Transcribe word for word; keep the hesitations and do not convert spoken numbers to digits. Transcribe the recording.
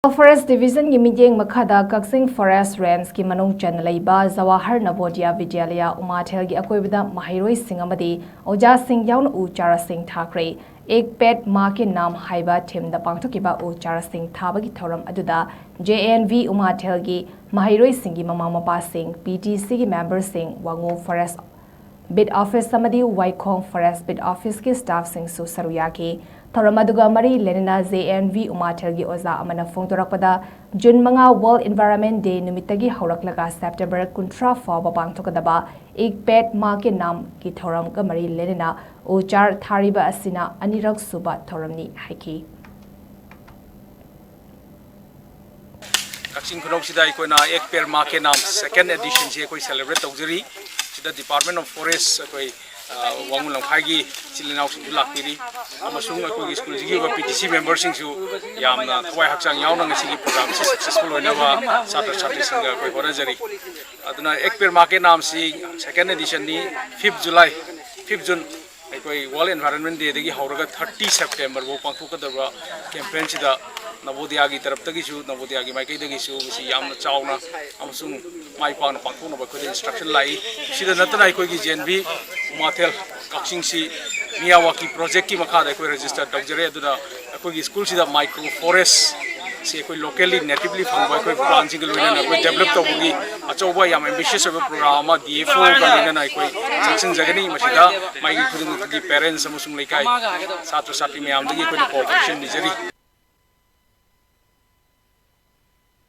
Forest Division ꯒꯤ ꯃꯤꯠꯌꯦꯡ ꯃꯈꯥꯗ ꯀꯛꯆꯤꯡ Forest Range ꯀꯤ ꯃꯅꯨꯡ ꯆꯟꯅ ꯂꯩꯕ ꯖꯋꯥꯍꯔ ꯅꯕꯣꯗꯤꯌꯥ ꯕꯤꯗ꯭ꯌꯥꯂꯌꯥ ꯎꯃꯥꯊꯦꯜꯒꯤ ꯑꯀꯣꯏꯕꯗ ꯃꯍꯩꯔꯣꯏꯁꯤꯡ ꯑꯃꯗꯤ ꯑꯣꯖꯥꯁꯤꯡ ꯌꯥꯎꯅ ꯎ ꯆꯥꯔꯥꯁꯤꯡ ꯊꯥꯈ꯭ꯔꯦ꯫ ꯑꯦꯛ ꯄꯦꯗ ꯃꯥ ꯀꯦ ꯅꯥꯝ ꯍꯥꯏꯕ theme ꯗ ꯄꯥꯡꯊꯣꯛꯈꯤꯕ ꯎ ꯆꯥꯔꯥꯁꯤꯡ ꯊꯥꯕꯒꯤ ꯊꯧꯔꯝ ꯑꯗꯨꯗ J N V ꯎꯃꯥꯊꯦꯜꯒꯤ ꯃꯍꯩꯔꯣꯏꯁꯤꯡꯒꯤ ꯃꯃꯥ ꯃꯄꯥꯁꯤꯡ, P T C ꯒꯤ member ꯁꯤꯡ, ꯋꯥꯉꯨ Forest Beat Office ꯑꯃꯗꯤ ꯋꯥꯏꯈꯣꯡ Forest Beat Office ꯀꯤ staff ꯁꯤꯡꯁꯨ ꯁꯔꯨꯛ ꯌꯥꯈꯤ꯫ ꯊꯧꯔꯝ ꯑꯗꯨꯒ ꯃꯔꯤ ꯂꯩꯅꯅ J N V ꯎꯃꯥꯊꯦꯜꯒꯤ ꯑꯣꯖꯥ ꯑꯃꯅ ꯐꯣꯡꯗꯣꯔꯛꯄꯗ, ꯖꯨꯟ ꯃꯉꯥ World Environment Day ꯅꯨꯃꯤꯠꯇꯒꯤ ꯍꯧꯔꯛꯂꯒ ꯁꯦꯞꯇꯦꯝꯕꯔ ꯀꯨꯟꯊ꯭ꯔꯥ ꯐꯥꯎꯕ ꯄꯥꯡꯊꯣꯛꯀꯗꯕ ꯑꯦꯛ ꯄꯦꯗ ꯃꯥ ꯀꯦ ꯅꯥꯝ ꯒꯤ ꯊꯧꯔꯝꯒ ꯃꯔꯤ ꯂꯩꯅꯅ ꯎ ꯆꯥꯔ ꯊꯥꯔꯤꯕ ꯑꯁꯤꯅ ꯑꯅꯤꯔꯛ ꯁꯨꯕ ꯊꯧꯔꯝꯅꯤ ꯍꯥꯏꯈꯤ꯫ ꯀꯛꯆꯤꯡ ꯈꯨꯅꯧꯁꯤꯗ ꯑꯩꯈꯣꯏꯅ ꯑꯦꯛ ꯄꯦꯗ ꯃꯥ ꯀꯦ ꯅꯥꯝ second edition ꯁꯤ ꯑꯩꯈꯣꯏ celebrate ꯇꯧꯖꯔꯤ꯫ ꯁꯤꯗ Department of Forest, ꯑꯩꯈꯣꯏ, ꯑ, ꯋꯥꯉꯨ ꯂꯝꯈꯥꯏꯒꯤ ꯏꯆꯤꯜ ꯏꯅꯥꯎꯁꯤꯡꯁꯨ ꯂꯥꯛꯄꯤꯔꯤ, ꯑꯃꯁꯨꯡ ꯑꯩꯈꯣꯏꯒꯤ ꯁ꯭ꯀꯨꯜꯁꯤꯒꯤ ꯑꯣꯏꯕ P T C member ꯁꯤꯡꯁꯨ ꯌꯥꯝꯅ ꯊꯋꯥꯏ ꯍꯛꯆꯥꯡ ꯌꯥꯎꯅ ꯉꯁꯤꯒꯤ program ꯁꯤ successful ꯑꯣꯏꯅꯕ ꯁꯥꯇ꯭ꯔ ꯁꯥꯇ꯭ꯔꯤꯁꯤꯡꯒ ꯑꯩꯈꯣꯏ ꯍꯣꯠꯅꯖꯔꯤ꯫ ꯑꯗꯨꯅ ꯑꯦꯛ ꯄꯦꯗ ꯃꯥ ꯀꯦ ꯅꯥꯝ ꯁꯤ second edition ꯅꯤ, fifth July, fifth June ꯑꯩꯈꯣꯏ World Environment Day ꯗꯒꯤ ꯍꯧꯔꯒ thirty September ꯐꯥꯎ ꯄꯥꯡꯊꯣꯛꯀꯗꯕ campaign ꯁꯤꯗ ꯅꯕꯣꯗꯤꯌꯥꯒꯤ ꯇꯔꯞꯇꯒꯤꯁꯨ, ꯅꯕꯣꯗꯤꯌꯥꯒꯤ ꯃꯥꯏꯀꯩꯗꯒꯤꯁꯨ ꯃꯁꯤ ꯌꯥꯝꯅ ꯆꯥꯎꯅ ꯑꯃꯁꯨꯡ ꯃꯥꯏ ꯄꯥꯛꯅ ꯄꯥꯡꯊꯣꯛꯅꯕ ꯑꯩꯈꯣꯏꯗ instruction ꯂꯥꯛꯏ꯫ ꯁꯤꯗ ꯅꯠꯇꯅ ꯑꯩꯈꯣꯏꯒꯤ J N V ꯎꯃꯥꯊꯦꯜ ꯀꯛꯆꯤꯡꯁꯤ Miyawaki project ꯀꯤ ꯃꯈꯥꯗ ꯑꯩꯈꯣꯏ register ꯇꯧꯖꯔꯦ꯫ ꯑꯗꯨꯅ ꯑꯩꯈꯣꯏꯒꯤ ꯁ꯭ꯀꯨꯜꯁꯤꯗ micro forest ꯁꯤ ꯑꯩꯈꯣꯏ locally, natively ꯐꯪꯕ ꯑꯩꯈꯣꯏ plant ꯁꯤꯡꯒ ꯂꯣꯏꯅꯅ ꯑꯩꯈꯣꯏ develop ꯇꯧꯕꯒꯤ ꯑꯆꯧꯕ, ꯌꯥꯝ ambitious ꯑꯣꯏꯕ program ꯑꯃ D F O ꯒ ꯂꯣꯏꯅꯅ ꯑꯩꯈꯣꯏ ꯆꯪꯁꯤꯟꯖꯒꯅꯤ꯫ ꯃꯁꯤꯗ ꯃꯥꯏꯀꯩ ꯈꯨꯗꯤꯡꯃꯛꯇꯒꯤ parents ꯑꯃꯁꯨꯡ ꯂꯩꯀꯥꯏ ꯁꯥꯇ꯭ꯔ ꯁꯥꯇ꯭ꯔꯤ ꯃꯌꯥꯝꯗꯒꯤ ꯑꯩꯈꯣꯏꯅ cooperation ꯅꯤꯖꯔꯤ꯫